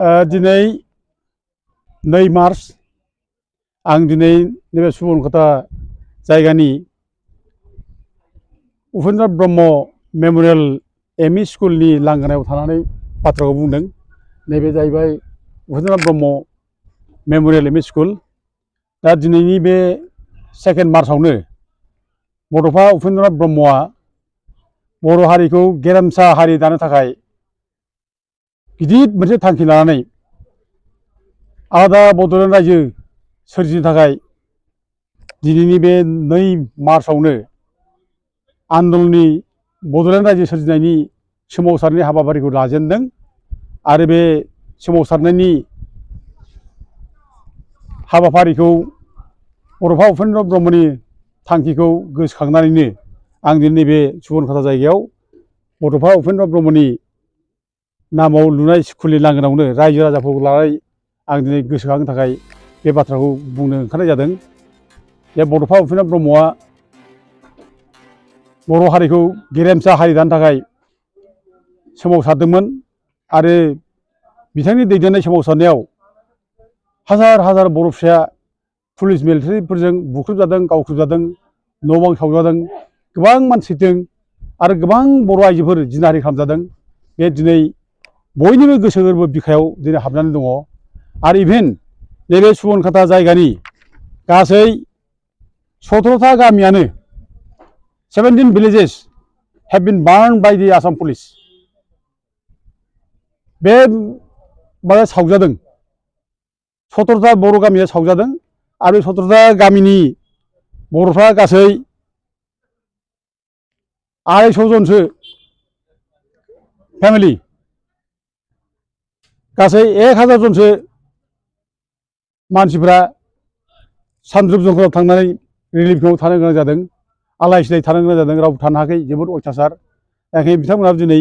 दिनै 2 मार्च आं दिनै नैबे सुबनखाता जायगानि उपेन्द्रनाथ ब्रह्म मेमरियेल एमइ स्कुलनि लांगोनायाव थानानै बाथ्राखौ बुंदों। नैबे जाहैबाय Upendranath Brahma memorial ME school. दा दिनैनि बे 2 मार्चआवनो बड'फा उपेन्द्रनाथ ब्रह्मआ बर' हारिखौ गेरेमसा हारि दानो थाखाय गिदिर मोनसे थांखि लानानै आलादा बड'लेण्ड रायजो सोरजिनो थाखाय दिनैनि बे 2 मार्चआवनो आन्दलननि बड'लेण्ड रायजो सोरजिनायनि सोमावसारनाय हाबाफारिखौ लाजेनदों। आरो बे सोमावसारनायनि हाबाफारिखौ बड'फा उपेन्द्र ब्रह्मनि थांखिखौ गोसोखांनानैनो आं दिनै नैबे सुबनखाता जायगायाव बड'फा उपेन्द्र ब्रह्मनि नामाव लुनाय स्कुलनि लांगोनायावनो रायजो राजाफोरखौ लानानै आं दिनै गोसोखांनो थाखाय बे बाथ्राखौ बुंनो ओंखारनाय जादों। जे बड'फा उपेन्द्र ब्रह्मआ बर' हारिखौ गेरेमसा हारि दानो थाखाय सोमावसारदोंमोन आरो बिथांनि दैदेननाय सोमावसारनायाव हाजार हाजार बर' फिसाया पुलिस मिलिटारिफोरजों बुख्रुबजादों, गावख्रुबजादों, न' बां सावजादों, गोबां मानसि थैदों आरो गोबां बर' आइजोफोर जिनाहारि खालामजादों। बे दिनै बयनिबो गोसो गोरबो बिखायाव दिनै हाबनानै दङ। आरो इभेन नैबे सुबनखाता जायगानि गासै 17टा गामियानो 17 villages have been burned by the Assam police। बे माबा सावजादों, 17टा बर' गामिया सावजादों आरो 17टा गामिनि बर'फ्रा गासै 250 जनसो फेमिलि, गासै 1000 जनसो मानसिफ्रा सानद्रुप जंगलाव थांनानै रिलिफ केम्पआव थानो गोनां जादों, आलाय सिलाय थानो गोनां जादों, रावबो थानो हायाखै, जोबोद अयथासार। बेनिखायनो बिथांमोनहा दिनै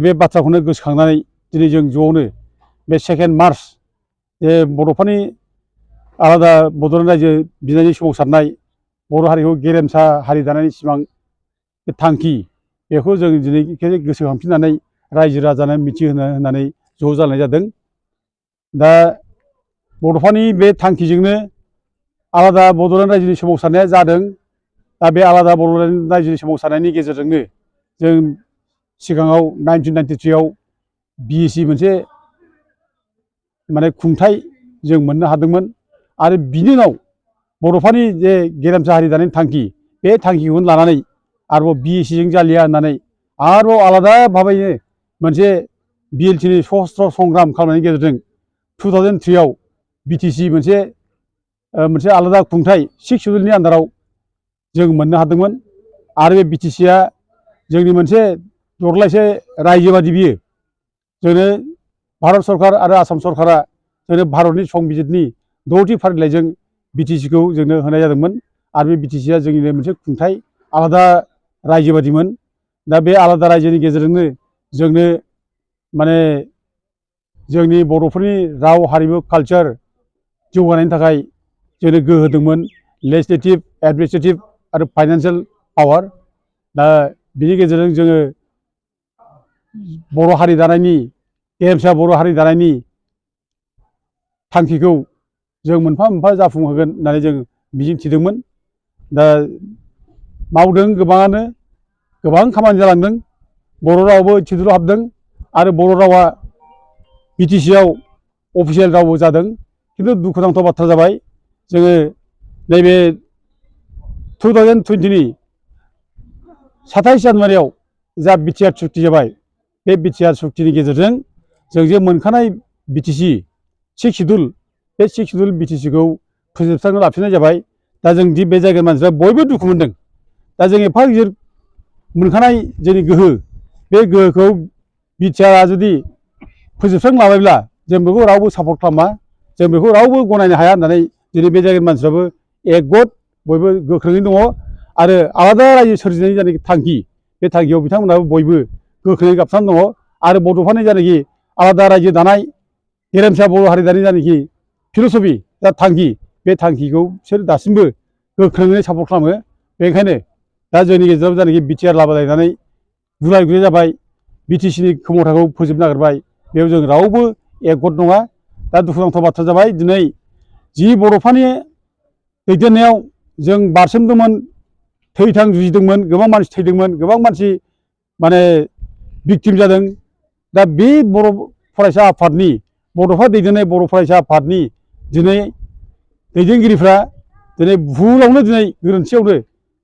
बे बाथ्राखौनो गोसोखांनानै दिनै जों ज'नो बे 2 मार्च जे बड'फानि आलादा बड'लेण्ड रायजो बिनायनि सोमावसारनाय, बर' हारिखौ गेरेमसा हारि दानायनि सिमां बे थांखि, बेखौ जों दिनै गोसोखांफिननानै रायजो राजानो मिथिहोनो होननानै ज' जानाय जादों। दा बड'फानि बे थांखिजोंनो आलादा बड'लेण्ड रायजोनि सोमावसारनाया जादों। दा बे आलादा बड'लेण्ड रायजोनि सोमावसारनायनि गेजेरजोंनो जों सिगाङाव 1993 आव BSc मोनसे माने खुंथाय जों मोननो हादोंमोन। आरो बिनि उनाव बड'फानि जे गेरेमसा हारि दानायनि थांखि, बे थांखिखौनो लानानै आरोबाव BScजों जालिया होननानै आरोबाव आलादा भाबैनो मोनसे BLTनि सशस्त्र संग्राम खालामनायनि गेजेरजों 2003 आव BTC मोनसे आलादा खुंथाय 6 शेड्युलनि आन्दाराव जों मोननो हादोंमोन। आरो बे BTCआ जोंनि मोनसे दरलायसे रायजो बादि बियो जोंनो भारत सरकार आरो आसाम सरकारा जोंनो भारतनि संबिजितनि 6थि फारिलाइजों BTCखौ जोंनो होनाय जादोंमोन। आरो बे BTCआ जोंनिनो मोनसे खुंथाय आलादा रायजो बादिमोन। दा बे आलादा रायजोनि गेजेरजोंनो जोंनो माने जोंनि बर'फोरनि राव हारिमु कालचार जौगानायनि थाखाय जोंनो गोहो होदोंमोन, लेजिस्लेटिभ, एडमिनिस्ट्रेटिभ आरो फाइनान्सियेल पावार। दा बिनि गेजेरजों जोङो बर' हारि दानायनि, गेरेमसा बर' हारि दानायनि थांखिखौ जों मोनफा मोनफा जाफुंहोगोन होननानै जों मिजिं थिदोंमोन। दा मावदों, गोबाङानो गोबां खामानि जालांदों, बर' रावाबो थिदुराव हाबदों आरो बर' रावा BTCआव अफिसियेल रावबो जादों। खिन्थु दुखुनांथाव बाथ्रा जाबाय, जोङो नैबे 2020नि 27 जानुवारियाव जा बिटिआर सुक्ति जाबाय, बे बिटिआर सुक्तिनि गेजेरजों जों जे मोनखानाय BTC 6 शेड्युल, बे 6 शेड्युल BTCखौ फोजोबस्रांना लाफिननाय जाबाय। दा जों दि बे जायगानि मानसिफ्रा बयबो दुखु मोनदों। दा जों एफा गिदिर मोनखानाय जोंनि गोहो, बे गोहोखौ बिटिआरआ जुदि फोजोबस्रां लाबायब्ला जों बेखौ रावबो सापर्ट खालामा, जों बेखौ रावबो गनायनो हाया होननानै दिनै बे जायगानि मानसिफ्राबो एकगत बयबो गोख्रोङैनो दङ। आरो आलादा रायजो सोरजिनायनि जायनाखि थांखि, बे थांखियाव बिथांमोनाबो बयबो गोख्रोङै गाबथानानै दङ। आरो बड'फानि जायनाखि आलादा रायजो दानाय, गेरेमसा बर' हारि दानायनि जायनाखि फिल'सफि, दा थांखि, बे थांखिखौ बिसोर दासिमबो गोख्रोङै सापर्ट खालामो। बेनिखायनो दा जोंनि गेजेराव जायनाखि बिटिआर लाबोलायनानै गुलाय गुजाय जाबाय, BTCनि खोमथाखौ फोजोबनो नागिरबाय, बेयाव जों रावबो एकगत नङा। दा दुखुनांथाव बाथ्रा जाबाय दिनै जि बर'फोरनि दैदेननायाव जों बारसोमदोंमोन, थैथां जुजिदोंमोन, गोबां मानसि थैदोंमोन, गोबां मानसि माने भिक्टिम जादों। दा बे बर' फरायसा आफादनि बड'फा दैदेननाय बर' फरायसा आफादनि दिनै दैदेनगिरिफ्रा दिनै भुलावनो दिनै गोरोन्थियावनो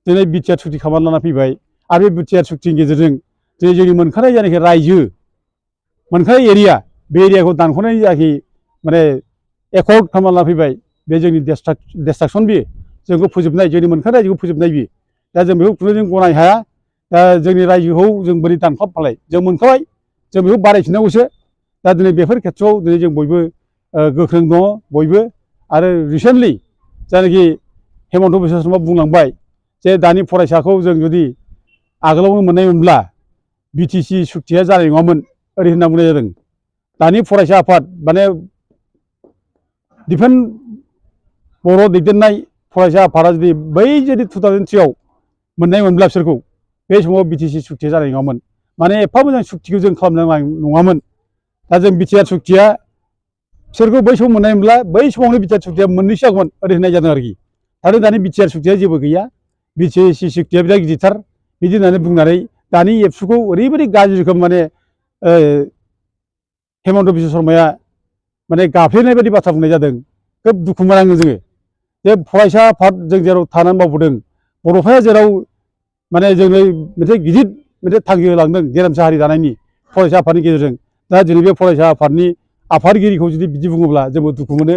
दिनै बिटिआर सुक्ति खालामनानै लाना फैबाय। आरो बे बिटिआर सुक्तिनि गेजेरजों दिनै जोंनि मोनखानाय जायनाखि रायजो मोनखानाय एरिया, बे एरियाखौ दानख'नायनि जायाखि माने एकर्ड खालामना लाना फैबाय। बे जोंनि डिस्ट्राक्सन, बियो जोंखौ फोजोबनाय, जोंनि मोनखानाय रायजोखौ फोजोबनाय बियो। दा जों बेखौ खुनु जों गनायनो हाया। दा जोंनि रायजोखौ जों बोरै दानख्लाबफालाय, जों मोनखाबाय, जों बेखौ बारायफिननांगौसो। दा दिनै बेफोर खेथ्रआव दिनै जों बयबो गोख्रों दङ बयबो। आरो रिसेन्टलि जायनाखि हेमन्त बिश्व शर्मा बुंलांबाय जे दानि फरायसाखौ जों जुदि आगोलावनो मोननायमोनब्ला बिटिसि सुक्तिया जानाय नङामोन, ओरै होनना बुंनाय जादों। दानि फरायसा आफाद माने डिफेन्स बर' दैदेननाय फरायसा आफादा जुदि बै जुदि 2003 आव मोननायमोनब्ला बिसोरखौ, बे समाव बिटिसि सुक्तिया जानाय नङामोन। माने एफा मोजां सुक्तिखौ जों खालामनो नङामोन। दा जों बिटिआर सुक्तिया बिसोरखौ बै समाव मोननायमोनब्ला बै समावनो बिटिआर सुक्तिया मोननैसो जागौमोन, ओरै होननाय जादों आरोखि। आरो दानि बिटिआर सुक्तिया जेबो गैया, बिटिसि सुक्तिया बिराद गिदिरथार बिदि होननानै बुंनानै दानि एबसुखौ ओरैबायदि गाज्रि रोखोम माने हेमन्त बिश्व शर्माया माने गाफ्लेनाय बायदि बाथ्रा बुंनाय जादों। खोब दुखु मोननाङो जोङो जे फरायसा आफाद जों जेराव थानानै मावबोदों, बर'फाया जेराव माने जोंनो मोनसे गिदिर मोनसे थांखि होलांदों गेरेमसा हारि दानायनि फरायसा आफादनि गेजेरजों। दा दिनै बे फरायसा आफादनि आफादगिरिखौ जुदि बिदि बुङोब्ला जोंबो दुखु मोनो।